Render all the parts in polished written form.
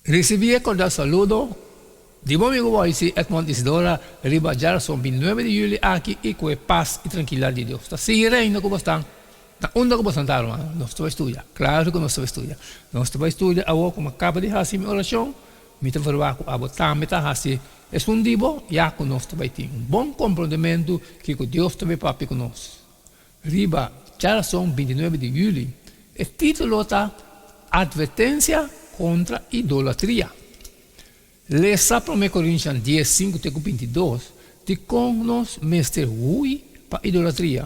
Risibí e kordial saludo di bo amigu Boysie Edmond Isidora riba djarason 29 di juli aki i ku e pas i trankilidat di Dios ta sigui reina ku bosnan na unda ku bosnan ta ruman. Nos ta bai studia, klaru ku nos ta bai studia. Nos ta bai studia awor ku mi a kaba di hasi mi orashon, mi ta verwagt ku abo tambe ta hasi esun di bo ya ku nos ta bai tin un bon komprondementu kiko Dios ta bai papia ku nos. Riba djarason 29 di juli, e título ta Atvertensia kontra idolatria. Lesa Promé Korintian dies, sinku te ku 22 dikon nos mester hui pa idolatria.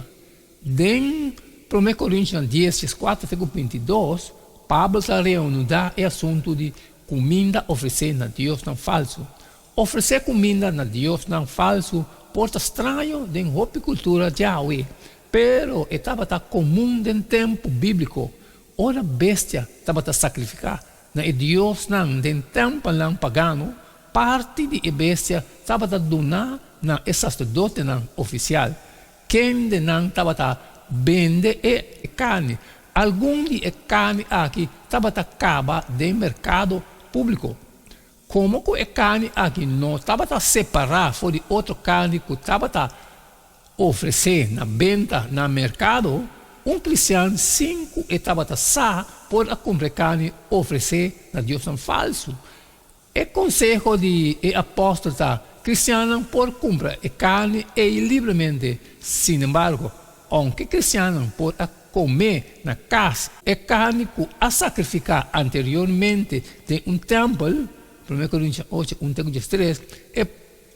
Den Promé Korintian dies, 14 te ku 22, Pablo ta reanudá e asuntu di kuminda ofresé na diosnan falsu. Ofresé kuminda na diosnan falsu por ta straño den hopi kultura djawe, pero e tabata komun den tempu bíbliko, ora bestia tabata sakrifiká na e diosnan den tèmpelnan pagano, parti di e bestia tabata duná na e saserdotenan ofisial, kendenan tabata bende e karni. Algun di e karni aki tabata kaba den merkado públiko. Komo ku e karni aki no tabata separá for di otro karni ku tabata ofresé na benta na merkado, un kristian sin ku e tabata sa por a kumpra e karni ofresé na diosnan falsu. E konseho di e apòstel ta, Kristiannan por kumpra e karni ei libremente. Sinembargo, ounke kristiannan por a kome na kas e karni ku a sakrifiká anteriormente den un tèmpel, Promé Korintian ocho, un te ku diestres, e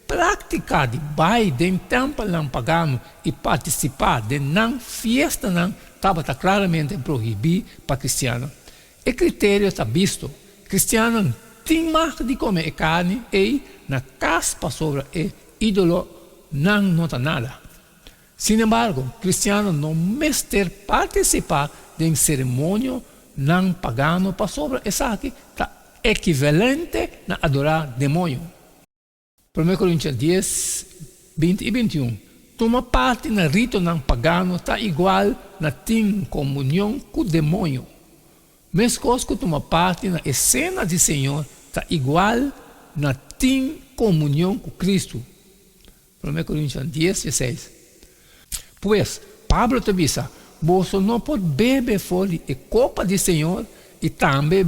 práktika di bai den tèmpelnan pagano i partisipá den nan fiestanan tabata klaramente prohibí pa kristiannan. E kriterio ta bisto, kristiannan tin mag di kome e karni ei na kas pasobra e ídolonan no ta nada. Sin embargo, kristiannan no mester partisipá den seremonionan pagano pasobra esaki ta ekivalente na adorá demoño. Promé Korintian dies, 20 i 21, Tuma parti na ritonan pagano ta igual na tin komunion ku demoño. Meskos ku tuma parti na e Sena di Señor ta igual na tin komunion ku Kristu. Promé Korintian dies, 16. Pues, Pablo ta bisa, Boso no por bebe for di e kopa di Señor i tambe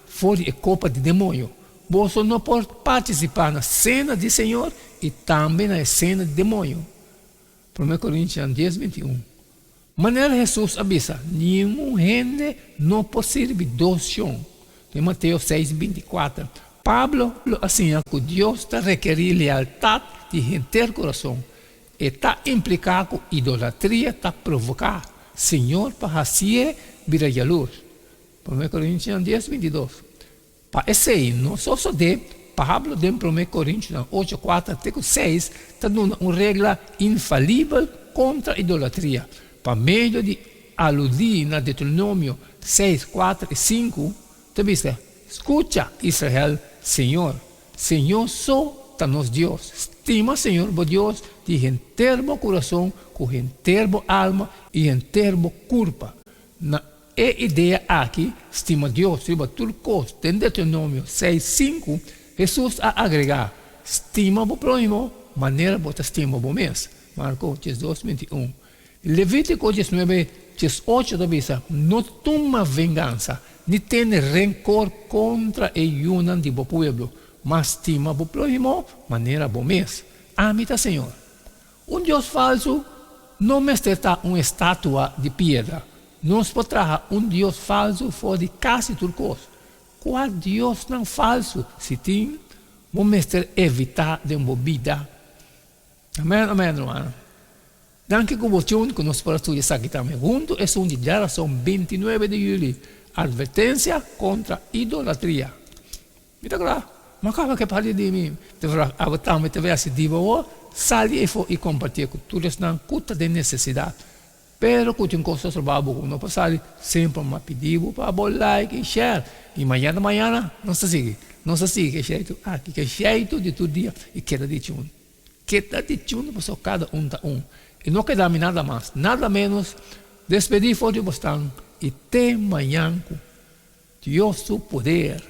for di e kopa di demoño. Boso no por partisipá na sena di Señor i tambe na e sena di demoño. Promé Korintian dies, 21. Manera Hesus a bisa, ningun hende no por sirbi dos shon. Den Mateo seis, 24, Pablo a siña ku Dios ta rekerí lealtat di henter kurason. E ta impliká ku idolatria ta provoká Señor pa hasié bira yalurs. Promé Korintionan dies, 22. Pa esei no sosodé, Pablo den Promé Korintionan ocho, kuater te ku seis ta duna un regla infalibel kontra idolatria. Pa medio di aludí na Deuteronomio seis, kuater i sinku, ta bisa, Skucha, Israel, Señor, Señor so ta nos Dios. Stima Señor bo Dios di henter bo kurason, ku henter bo alma i henter bo kurpa. Na e idea aki, stima Dios riba tur kos, den Deuteronomio seis, sinku, Hesus a agregá, Stima bo próhimo manera bo ta stima bo mes. Marko 12, 21. Levítiko 19, 18 ta bisa, No tuma vengansa, ni tene renkor kontra e yunan di bo pueblo, ma stima bo próhimo manera bo mes. Ami ta Señor. Un dios falsu no mester ta un estatua di piedra. Nos por traha un dios falsu for di kasi tur kos. Kua diosnan falsu, si tin, bo mester evitá den bo bida? Amèn, amèn, rumannan. Danki ku bo tune ku nos por a studia esaki tambe huntu esun di djarason 29 di juli, Advertensia kontra idolatria. Mi ta kla, ma kaba ke parti di mi ta vraag abo tambe ta wea si di bo awor, sali efo i kompartié ku tur esnan ku ta den nesesidat. Pero ku tin kos ta stroba bo ku no por sali, semper mi a pidi bo pa bo like i share. I mañana mañana nos ta sigui, nos ta sigui ke sheitu aki, ke sheitu di tur dia i keda di tune. Keda di tune pasobra kada un ta un. I no keda mi nada mas, nada menos, despedí for di bosnan i te mañan ku Dios su poder.